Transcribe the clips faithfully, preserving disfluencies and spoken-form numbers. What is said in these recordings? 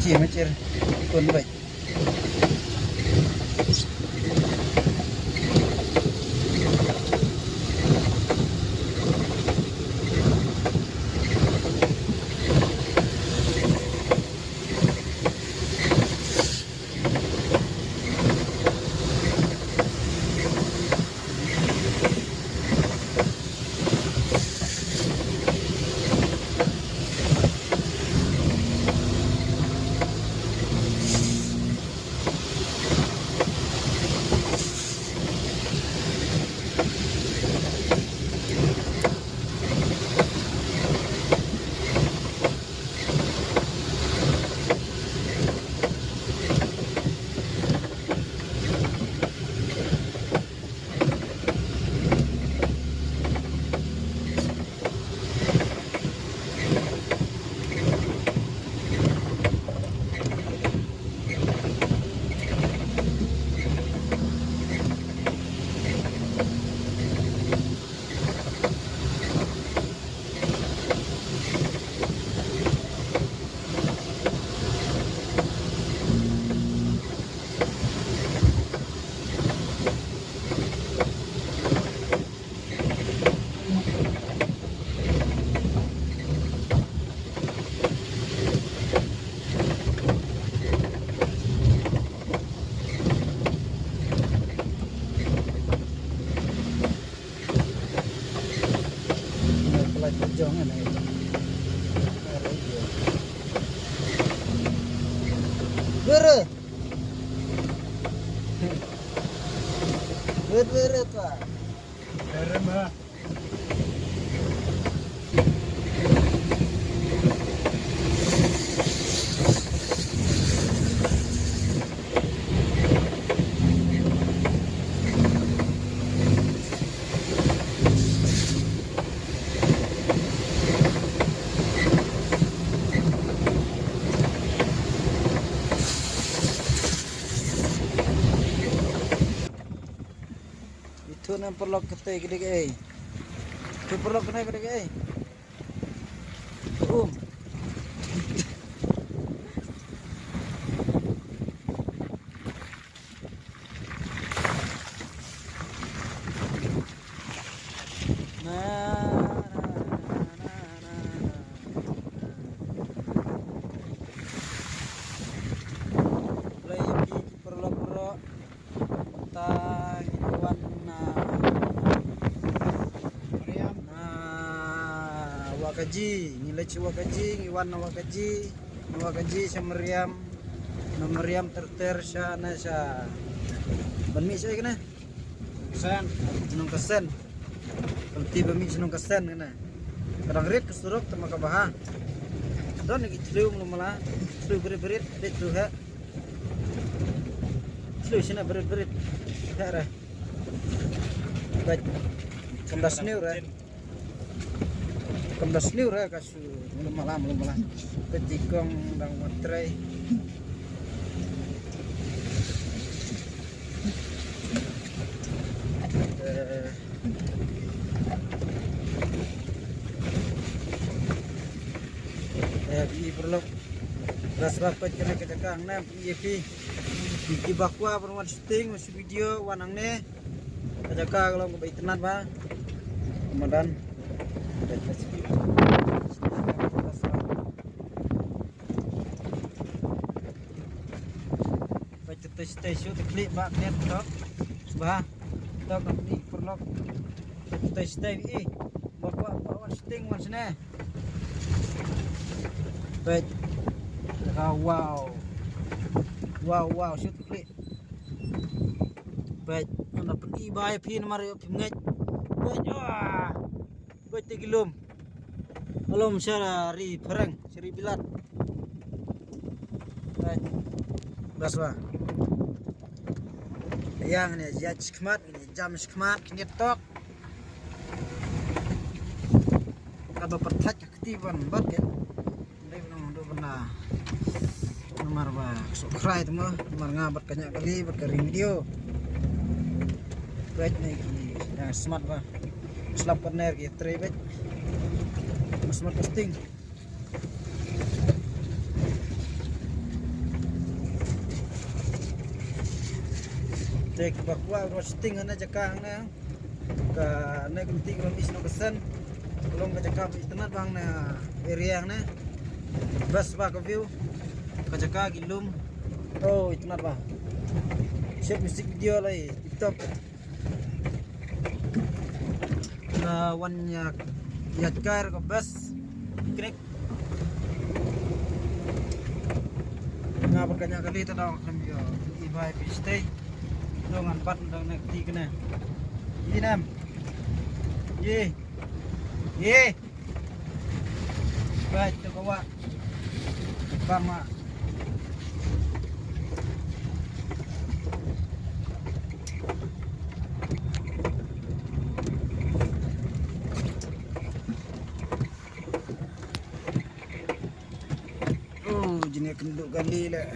Chi ma chir. Kun bai. Guru. Guru, guru, tuan. Itu nam paralok kata gede gede. Itu paralok kena gede gede. Um. Na, na, na, na, na. Play ïa ki paralok paralok. Mynta ngi wan na, na Wakaji, ngi leit sha Wakaji, ngi wan na Wakaji, na Wakaji sha Mariam, na Mariam ter ter sha na sha ban mih sha kane. Sen. Nongkasen. Pynti ba mih sha Nongkasen kane. Ka dang rit ka surok tang ma ka bha. Don ki thliew mala mala. Thliew brit brit, brit thliew he. Thliew shina brit brit. He re. Bait. Kam da sniew re. Kam da sniew re ka shu mala mala mala. Bait i kong dang wat trei. Eh, eh, phi paralok. Ras ba peit kane ka jaka hangne, phi, phi. Phi, phi ba kwah ban wan shooting, wan shoot video, wan hangne. Ka jaka ka long kaba itynnad ba. Madan. Peit ka siki. Peit, te te te shu te klik ba net tok. Ba. Tok ka ni paralok. Te te te i. Ba kwah ba wan shooting wan shane. Peit. Ah, wow. Wow, wow, shu te klik. Peit, ynda pyni ba ïa phi namar ïa phi ngeit. Peit, wah. Peit te ki lum. Lum sha ri phareng, sha ri bilat. Peit. Bas ba. Ïa ngin ïa jam shakhmat, ngin ïa jam shakhmat, ngin ïa tok. Kaba pyrthait ka kti ban bat ïa. Dei ba nang dei ba na. Namar ba ka suk khrai te mo, namar nga bad ka ñiah kali bad ka ring video. Bad ne ki, ïa, smat ba. Slap partner ki trei bad. Smat casting. Te kiba kwah roasting hangne jaka hangne. Kane ka lynti kaba mih sha Nongkasen. Ka long ka jaka ba itynnad bha hangne area hangne. Best bha ka view. Ka jaka ki lum. Oh, itynnad bha. Shot music video lai tip top. Nga wan ïa, ïa ka best picnic. Nga bad ka ñiah kali te dang khlem ïoh i bai phi stay. Dang ngan bat dang na kti kane. Yi nam. Yi. Yi. Bai to ka wah. Bang ma. Oh, jingïakynduh kali leh.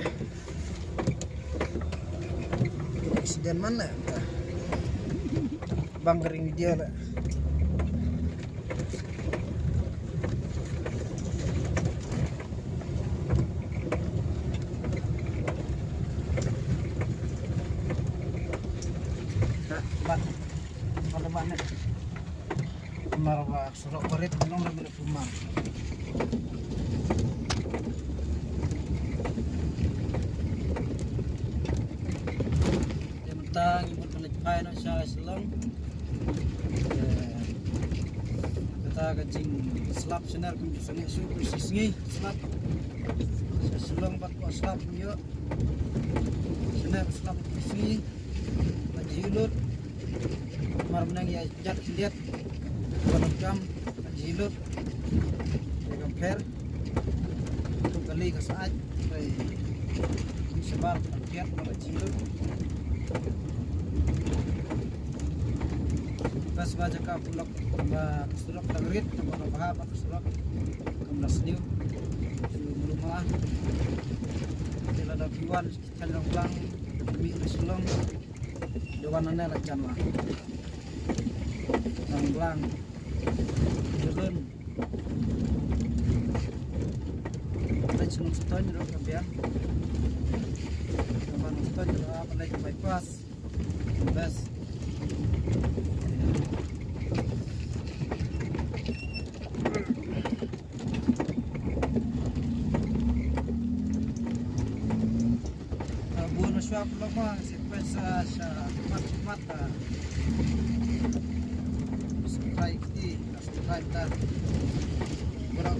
Accident man leh. Bang ka ring video leh. Ha, ban. Ban, ban, ban. Namar ba surok barit nong ram le pumar. Te mynta ngi mut ban leit phai noh sha Shillong. Te kata ka jingslap shane kum ju sangeh shuh, kum shi sngi slap. Sha Shillong pat ko slap kum ïoh. Shane ko slap kum shi sngi. Ba ji lut. Mar mynne ïa jat khyndiat. Ba donkam, ba ji lut. Ïa kam pher. Tuk kali ka sait. Bai shabar ka khyndiat ba ji lut. Best bha jaka pulok ba ka surok dang rit, ka ba bha ba ka surok. Kam da sniew. Ju mulu ma. Te lada phi wan Kan Rangblang, mih na Shillong. Dewan nane la jan wa. Rangblang. Jurun. Leit sha Nongstoiñ ruh ka biang. Ka ba Nongstoiñ ruh ka ba leit bypass. Best. Ah, bun shuwa pulok ma, sequence, ah, sha mat mat, ah. Subscribe ti, subscribe ta. Bro.